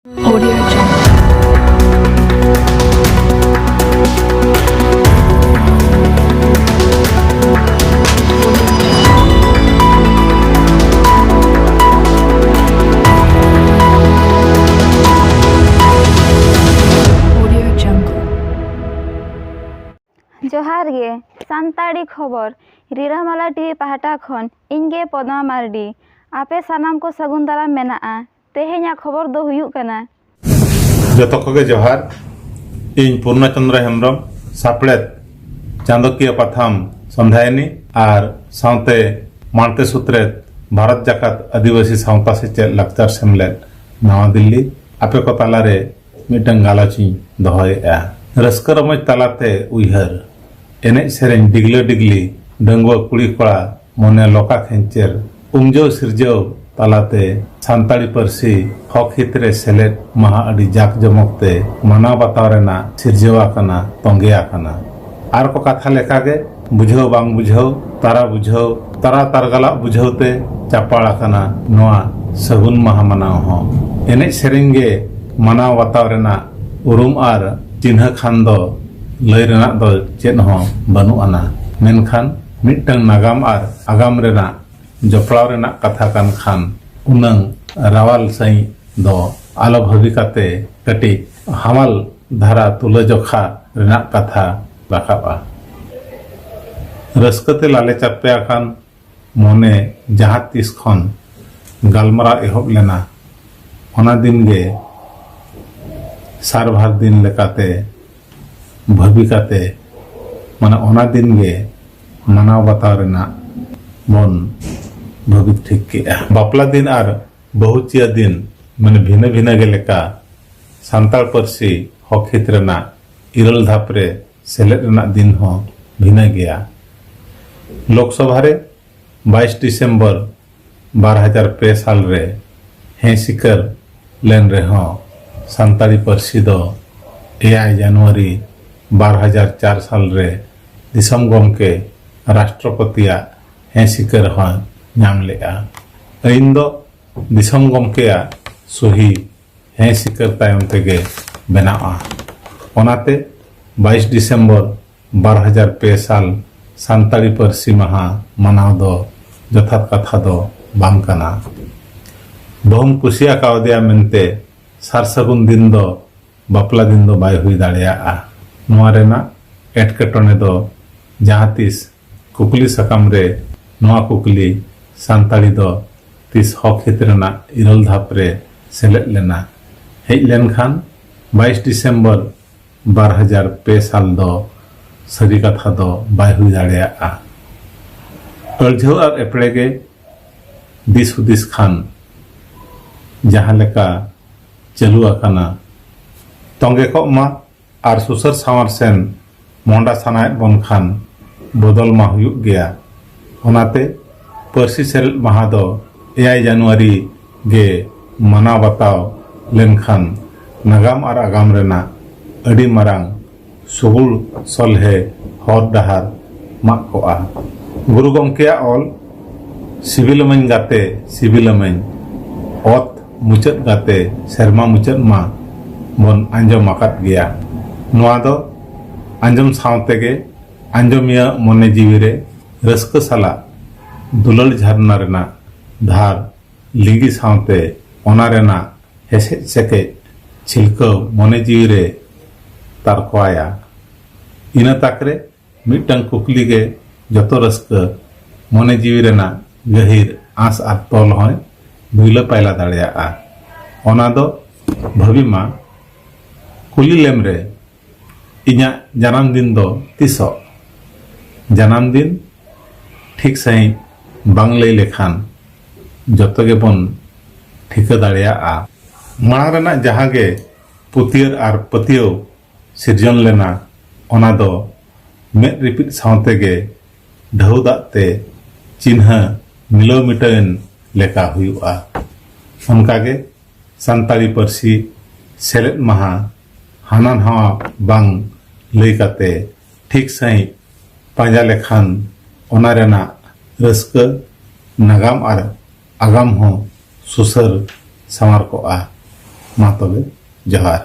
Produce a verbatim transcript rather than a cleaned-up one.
Audio Jungle. Audio Jungle. ᱡᱚᱦᱟᱨ ᱜᱮ, ᱥᱟᱱᱛᱟᱲᱤ ᱠᱷᱚᱵᱚᱨ, ᱨᱤᱨᱟᱹᱢᱟᱞᱟ ᱴᱤᱵᱷᱤ ᱯᱟᱦᱴᱟ ᱠᱷᱚᱱ ᱤᱧ ᱜᱮ ᱯᱚᱫᱢᱟ ᱢᱟᱨᱰᱤ᱾ ᱟᱯᱮ ᱥᱟᱱᱟᱢ ᱠᱚ ᱥᱟᱹᱜᱩᱱ ᱫᱟᱨᱟᱢ ᱢᱮᱱᱟᱜᱼᱟ᱾ ᱛᱮᱦᱮᱧᱟᱜ ᱠᱷᱚᱵᱚᱨ ᱫᱚ ᱦᱩᱭᱩᱜ ᱠᱟᱱᱟ᱾ ᱡᱚᱛᱚ ᱠᱚᱜᱮ ᱡᱚᱦᱟᱨ᱾ ᱤᱧ ᱯᱩᱨᱱᱚ ᱪᱚᱱᱫᱨᱚ ᱦᱮᱢᱵᱨᱚᱢ, ᱥᱟᱯᱲᱮᱫ ᱪᱟᱸᱫᱚᱠᱤᱭᱟᱹ ᱯᱟᱛᱷᱟᱢ ᱥᱚᱱᱫᱷᱟᱭᱤᱱᱤ ᱟᱨ ᱥᱟᱶᱛᱮ ᱢᱟᱬᱛᱮ ᱥᱩᱛᱨᱮᱫ ᱵᱷᱟᱨᱚᱛ ᱡᱟᱠᱟᱛ ᱟᱹᱫᱤᱵᱟᱹᱥᱤ ᱥᱟᱶᱛᱟ ᱥᱮᱪᱮᱫ ᱞᱟᱠᱪᱟᱨ ᱥᱮᱢᱞᱮᱫ ᱱᱟᱣᱟ ᱫᱤᱞᱞᱤ ᱟᱯᱮ ᱠᱚ ᱛᱟᱞᱟᱨᱮ ᱢᱤᱫᱴᱟᱝ ᱜᱟᱞᱚᱪ ᱤᱧ ᱫᱚᱦᱚᱭᱮᱫᱼᱟ᱾ ᱨᱟᱹᱥᱠᱟᱹ ᱨᱚᱢᱚᱡᱽ ᱛᱟᱞᱟᱛᱮ ᱩᱭᱦᱟᱹᱨ, ᱮᱱᱮᱡ ᱥᱮᱨᱮᱧ ᱰᱤᱜᱽᱞᱟᱹ ᱰᱤᱜᱽᱞᱤ, ᱰᱟᱺᱜᱩᱣᱟᱹ ᱠᱩᱲᱤ ᱠᱚᱲᱟ ᱢᱚᱱᱮ ᱞᱚᱠᱟ ᱠᱷᱮᱧᱪᱮᱨ, ᱩᱢᱡᱟᱹᱣ ᱥᱤᱨᱡᱟᱹᱣ ᱛᱟᱞᱟᱛᱮ ᱥᱟᱱᱛᱟᱲᱤ ᱯᱟᱹᱨᱥᱤ ᱦᱚᱠ ᱦᱤᱛ ᱨᱮ ᱥᱮᱞᱮᱫ ᱢᱟᱦᱟ ᱟᱹᱰᱤ ᱡᱟᱠ ᱡᱚᱢᱚᱠ ᱛᱮ ᱢᱟᱱᱟᱣ ᱵᱟᱛᱟᱣ ᱨᱮᱱᱟᱜ ᱥᱤᱨᱡᱟᱹᱣ ᱟᱠᱟᱱᱟ, ᱛᱚᱸᱜᱮ ᱟᱠᱟᱱᱟ᱾ ᱟᱨ ᱠᱚ ᱠᱟᱛᱷᱟ ᱞᱮᱠᱟᱜᱮ, ᱵᱩᱡᱷᱟᱹᱣ ᱵᱟᱝ ᱵᱩᱡᱷᱟᱹᱣ, ᱛᱟᱨᱟ ᱵᱩᱡᱷᱟᱹᱣ, ᱛᱟᱨᱟ ᱛᱟᱨᱜᱟᱞᱟᱜ ᱵᱩᱡᱷᱟᱹᱣ ᱛᱮ ᱪᱟᱯᱟᱲ ᱟᱠᱟᱱᱟ ᱱᱚᱣᱟ ᱥᱟᱹᱜᱩᱱ ᱢᱟᱦᱟ ᱢᱟᱱᱟᱣ ᱦᱚᱸ᱾ ᱮᱱᱮᱡ ᱥᱮᱨᱮᱧ ᱜᱮ ᱢᱟᱱᱟᱣ ᱵᱟᱛᱟᱣ ᱨᱮᱱᱟᱜ ᱩᱨᱩᱢ ᱟᱨ ᱪᱤᱱᱦᱟᱹ ᱠᱷᱟᱱ ᱫᱚ ᱞᱟᱹᱭ ᱨᱮᱱᱟᱜ ᱫᱚ ᱪᱮᱫ ᱦᱚᱸ ᱵᱟᱹᱱᱩᱜ ᱟᱱᱟ᱾ ᱢᱮᱱᱠᱷᱟᱱ ᱢᱤᱫᱴᱟᱝ ᱱᱟᱜᱟᱢ ᱟᱨ ᱟᱜᱟᱢ ᱨᱮᱱᱟᱜ ᱡᱚᱯᱲᱟᱣ ᱨᱮᱱᱟᱜ ᱠᱟᱛᱷᱟ ᱠᱟᱱ ᱠᱷᱟᱱ ᱩᱱᱟᱹᱝ ᱨᱟᱣᱟᱞ ᱥᱟᱺᱦᱤᱡ ᱫᱚ ᱟᱞᱚ ᱵᱷᱟᱹᱵᱤ ᱠᱟᱛᱮ ᱠᱟᱹᱴᱤᱡ ᱦᱟᱢᱟᱞ ᱫᱷᱟᱨᱟ ᱛᱩᱞᱟᱹᱡᱚᱠᱷᱟ ᱨᱮᱱᱟᱜ ᱠᱟᱛᱷᱟ ᱨᱟᱠᱟᱵᱼᱟ᱾ ᱨᱟᱹᱥᱠᱟᱹ ᱛᱮ ᱞᱟᱞᱮ ᱪᱟᱯᱮ ᱟᱠᱟᱱ ᱢᱚᱱᱮ ᱡᱟᱦᱟᱸ ᱛᱤᱥ ᱠᱷᱚᱱ ᱜᱟᱞᱢᱟᱨᱟᱣ ᱮᱦᱚᱵ ᱞᱮᱱᱟ, ᱚᱱᱟ ᱫᱤᱱ ᱜᱮ ᱥᱟᱨᱵᱷᱟᱨ ᱫᱤᱱ ᱞᱮᱠᱟᱛᱮ ᱵᱷᱟᱹᱵᱤ ᱠᱟᱛᱮ, ᱢᱟᱱᱮ ᱚᱱᱟ ᱫᱤᱱ ᱜᱮ ᱢᱟᱱᱟᱣ ᱵᱟᱛᱟᱣ ᱨᱮᱱᱟᱜ ᱵᱚᱱ ᱵᱷᱟᱹᱵᱤ ᱴᱷᱤᱠ ᱠᱮᱜᱼᱟ᱾ ᱵᱟᱯᱞᱟ ᱫᱤᱱ ᱟᱨ ᱵᱟᱹᱦᱩ ᱪᱤᱭᱟᱹ ᱫᱤᱱ, ᱢᱟᱱᱮ ᱵᱷᱤᱱᱟᱹ ᱵᱷᱤᱱᱟᱹ ᱜᱮ ᱞᱮᱠᱟ, ᱥᱟᱱᱛᱟᱲ ᱯᱟᱹᱨᱥᱤ ᱦᱚᱠ ᱦᱤᱛ ᱨᱮᱱᱟᱜ ᱤᱨᱟᱹᱞ ᱫᱷᱟᱯ ᱨᱮ ᱥᱮᱞᱮᱫ ᱨᱮᱱᱟᱜ ᱫᱤᱱ ᱦᱚᱸ ᱵᱷᱤᱱᱟᱹ ᱜᱮᱭᱟ᱾ ᱞᱳᱠᱥᱚᱵᱷᱟ ᱨᱮ ᱵᱟᱭᱤᱥ ᱰᱤᱥᱮᱢᱵᱚᱨ ᱵᱟᱨ ᱦᱟᱡᱟᱨ ᱯᱮ ᱥᱟᱞ ᱨᱮ ᱦᱮᱸ ᱥᱤᱠᱟᱹᱨ ᱞᱮᱱ ᱨᱮᱦᱚᱸ, ᱥᱟᱱᱛᱟᱲᱤ ᱯᱟᱹᱨᱥᱤ ᱫᱚ ᱮᱭᱟᱭ ᱡᱟᱱᱩᱣᱟᱨᱤ ᱵᱟᱨ ᱦᱟᱡᱟᱨ ᱪᱟᱨ ᱥᱟᱞ ᱨᱮ ᱫᱤᱥᱚᱢ ᱜᱚᱢᱠᱮ ᱨᱟᱥᱴᱨᱚᱯᱚᱛᱤᱭᱟᱜ ᱦᱮᱸ ᱥᱤᱠᱟᱹᱨ ᱦᱚᱸ ᱧᱟᱢ ᱞᱮᱫᱼᱟ᱾ ᱟᱹᱭᱤᱱ ᱫᱚ ᱫᱤᱥᱚᱢ ᱜᱚᱢᱠᱮᱭᱟᱜ ᱥᱩᱦᱤ ᱦᱮᱸ ᱥᱤᱠᱟᱹᱨ ᱛᱟᱭᱚᱢ ᱛᱮᱜᱮ ᱵᱮᱱᱟᱣᱜᱼᱟ᱾ ᱚᱱᱟᱛᱮ ᱵᱟᱭᱤᱥ ᱰᱤᱥᱮᱢᱵᱚᱨ ᱵᱟᱨ ᱦᱟᱡᱟᱨ ᱯᱮ ᱥᱟᱞ ᱥᱟᱱᱛᱟᱲᱤ ᱯᱟᱹᱨᱥᱤ ᱢᱟᱦᱟ ᱢᱟᱱᱟᱣ ᱫᱚ ᱡᱚᱛᱷᱟᱛ ᱠᱟᱛᱷᱟ ᱫᱚ ᱵᱟᱝ ᱠᱟᱱᱟ᱾ ᱵᱟᱹᱦᱩᱢ ᱠᱩᱥᱤ ᱟᱠᱟᱣᱟᱫᱮᱭᱟ ᱢᱮᱱᱛᱮ ᱥᱟᱨ ᱥᱟᱹᱜᱩᱱ ᱫᱤᱱ ᱫᱚ ᱵᱟᱯᱞᱟ ᱫᱤᱱ ᱫᱚ ᱵᱟᱭ ᱦᱩᱭ ᱫᱟᱲᱮᱭᱟᱜᱼᱟ᱾ ᱱᱚᱣᱟ ᱨᱮᱱᱟᱜ ᱮᱴᱠᱮᱴᱚᱬᱮ ᱫᱚ ᱡᱟᱦᱟᱸ ᱛᱤᱥ ᱠᱩᱠᱞᱤ ᱥᱟᱠᱟᱢ ᱨᱮ ᱱᱚᱣᱟ ᱠᱩᱠᱞᱤ ᱥᱟᱱᱛᱟᱲᱤ ᱫᱚ ᱛᱤᱥ ᱦᱚᱠ ᱦᱤᱛ ᱨᱮᱱᱟᱜ ᱤᱨᱟᱹᱞ ᱫᱷᱟᱯ ᱨᱮ ᱥᱮᱞᱮᱫ ᱞᱮᱱᱟ, ᱦᱮᱡ ᱞᱮᱱᱠᱷᱟᱱ ᱵᱟᱭᱤᱥ ᱰᱤᱥᱮᱢᱵᱚᱨ ᱵᱟᱨ ᱦᱟᱡᱟᱨ ᱯᱮ ᱥᱟᱞ ᱫᱚ ᱥᱟᱹᱨᱤ ᱠᱟᱛᱷᱟ ᱫᱚ ᱵᱟᱭ ᱦᱩᱭ ᱫᱟᱲᱮᱭᱟᱜᱼᱟ᱾ ᱟᱹᱲᱡᱷᱟᱹᱣ ᱟᱨ ᱮᱯᱲᱮ ᱜᱮ ᱫᱤᱥ ᱦᱩᱫᱤᱥ ᱠᱷᱟᱱ ᱡᱟᱦᱟᱸ ᱞᱮᱠᱟ ᱪᱟᱹᱞᱩ ᱟᱠᱟᱱᱟ, ᱛᱚᱸᱜᱮ ᱠᱚᱜ ᱢᱟ ᱟᱨ ᱥᱩᱥᱟᱹᱨ ᱥᱟᱶᱟᱨ ᱥᱮᱱ ᱢᱚᱦᱰᱟ ᱥᱟᱱᱟᱭᱮᱫ ᱵᱚᱱ ᱠᱷᱟᱱ ᱵᱚᱫᱚᱞ ᱢᱟ ᱦᱩᱭᱩᱜ ᱜᱮᱭᱟ᱾ ᱚᱱᱟᱛᱮ ᱯᱟᱹᱨᱥᱤ ᱥᱮᱞᱮᱫ ᱢᱟᱦᱟ ᱫᱚ ᱮᱭᱟᱭ ᱡᱟᱱᱩᱣᱟᱨᱤ ᱜᱮ ᱢᱟᱱᱟᱣ ᱵᱟᱛᱟᱣ ᱞᱮᱱᱠᱷᱟᱱ ᱱᱟᱜᱟᱢ ᱟᱨ ᱟᱜᱟᱢ ᱨᱮᱱᱟᱜ ᱟᱹᱰᱤ ᱢᱟᱨᱟᱝ ᱥᱩᱜᱩᱲ ᱥᱚᱞᱦᱮ ᱦᱚᱨ ᱰᱟᱦᱟᱨ ᱢᱟᱜ ᱠᱚᱜᱼᱟ᱾ ᱜᱩᱨᱩ ᱜᱚᱢᱠᱮᱭᱟᱜ ᱚᱞ ᱥᱤᱵᱤᱞᱟᱢᱟᱹᱧ ᱜᱟᱛᱮ ᱥᱤᱵᱤᱞᱟᱢᱟᱹᱧ, ᱚᱛ ᱢᱩᱪᱟᱹᱫ ᱜᱟᱛᱮ ᱥᱮᱨᱢᱟ ᱢᱩᱪᱟᱹᱫ ᱢᱟ ᱵᱚᱱ ᱟᱸᱡᱚᱢ ᱟᱠᱟᱫ ᱜᱮᱭᱟ᱾ ᱱᱚᱣᱟ ᱫᱚ ᱟᱸᱡᱚᱢ ᱥᱟᱶ ᱛᱮᱜᱮ ᱟᱸᱡᱚᱢᱤᱭᱟᱹ ᱢᱚᱱᱮ ᱡᱤᱣᱤ ᱨᱮ ᱨᱟᱹᱥᱠᱟᱹ ᱥᱟᱞᱟᱜ ᱫᱩᱞᱟᱹᱲ ᱡᱷᱟᱨᱱᱟ ᱨᱮᱱᱟᱜ ᱫᱷᱟᱨ ᱞᱤᱸᱜᱤ ᱥᱟᱶᱛᱮ ᱚᱱᱟ ᱨᱮᱱᱟᱜ ᱦᱮᱥᱮᱡ ᱥᱮᱠᱮᱡ ᱪᱷᱤᱞᱠᱟᱹᱣ ᱢᱚᱱᱮ ᱡᱤᱣᱤ ᱨᱮ ᱛᱟᱨᱠᱚᱣᱟᱭᱟ᱾ ᱤᱱᱟᱹ ᱛᱟᱠ ᱨᱮ ᱢᱤᱫᱴᱟᱝ ᱠᱩᱠᱞᱤ ᱜᱮ ᱡᱚᱛᱚ ᱨᱟᱹᱥᱠᱟᱹ ᱢᱚᱱᱮ ᱡᱤᱣᱤ ᱨᱮᱱᱟᱜ ᱜᱟᱹᱦᱤᱨ ᱟᱸᱥ ᱟᱨ ᱛᱚᱞ ᱦᱚᱸᱭ ᱵᱷᱩᱭᱞᱟᱹ ᱯᱟᱭᱞᱟ ᱫᱟᱲᱮᱭᱟᱜᱼᱟ᱾ ᱚᱱᱟ ᱫᱚ ᱵᱷᱟᱹᱵᱤ ᱢᱟ, ᱠᱩᱞᱤ ᱞᱮᱢ ᱨᱮ, ᱤᱧᱟᱹᱜ ᱡᱟᱱᱟᱢ ᱫᱤᱱ ᱫᱚ ᱛᱤᱥᱚᱜ? ᱡᱟᱱᱟᱢ ᱫᱤᱱ ᱴᱷᱤᱠ ᱥᱟᱺᱦᱤᱡ ᱵᱟᱝ ᱞᱟᱹᱭ ᱞᱮᱠᱷᱟᱱ ᱡᱚᱛᱚ ᱜᱮᱵᱚᱱ ᱴᱷᱤᱠᱟᱹ ᱫᱟᱲᱮᱭᱟᱜᱼᱟ᱾ ᱢᱟᱲᱟᱝ ᱨᱮᱱᱟᱜ ᱡᱟᱦᱟᱸ ᱜᱮ ᱯᱩᱛᱭᱟᱹᱨ ᱟᱨ ᱯᱟᱹᱛᱭᱟᱹᱣ ᱥᱤᱨᱡᱚᱱ ᱞᱮᱱᱟ, ᱚᱱᱟ ᱫᱚ ᱢᱮᱫ ᱨᱤᱯᱤᱫ ᱥᱟᱶᱛᱮ ᱜᱮ ᱰᱷᱟᱹᱣ ᱫᱟᱜ ᱛᱮ ᱪᱤᱱᱦᱟᱹ ᱢᱤᱞᱟᱹᱣ ᱢᱤᱴᱟᱹᱣᱮᱱ ᱞᱮᱠᱟ ᱦᱩᱭᱩᱜᱼᱟ᱾ ᱚᱱᱠᱟᱜᱮ ᱥᱟᱱᱛᱟᱲᱤ ᱯᱟᱹᱨᱥᱤ ᱥᱮᱞᱮᱫ ᱢᱟᱦᱟ ᱦᱟᱱᱟ ᱱᱟᱣᱟ ᱵᱟᱝ ᱞᱟᱹᱭ ᱠᱟᱛᱮ ᱴᱷᱤᱠ ᱥᱟᱺᱦᱤᱡ ᱯᱟᱸᱡᱟ ᱞᱮᱠᱷᱟᱱ ᱚᱱᱟ ᱨᱮᱱᱟᱜ ᱨᱟᱹᱥᱠᱟᱹ, ᱱᱟᱜᱟᱢ ᱟᱨ ᱟᱜᱟᱢ ᱦᱚᱸ ᱥᱩᱥᱟᱹᱨ ᱥᱟᱶᱟᱨ ᱠᱚᱜᱼᱟ᱾ ᱢᱟ ᱛᱚᱵᱮ, ᱡᱚᱦᱟᱨ᱾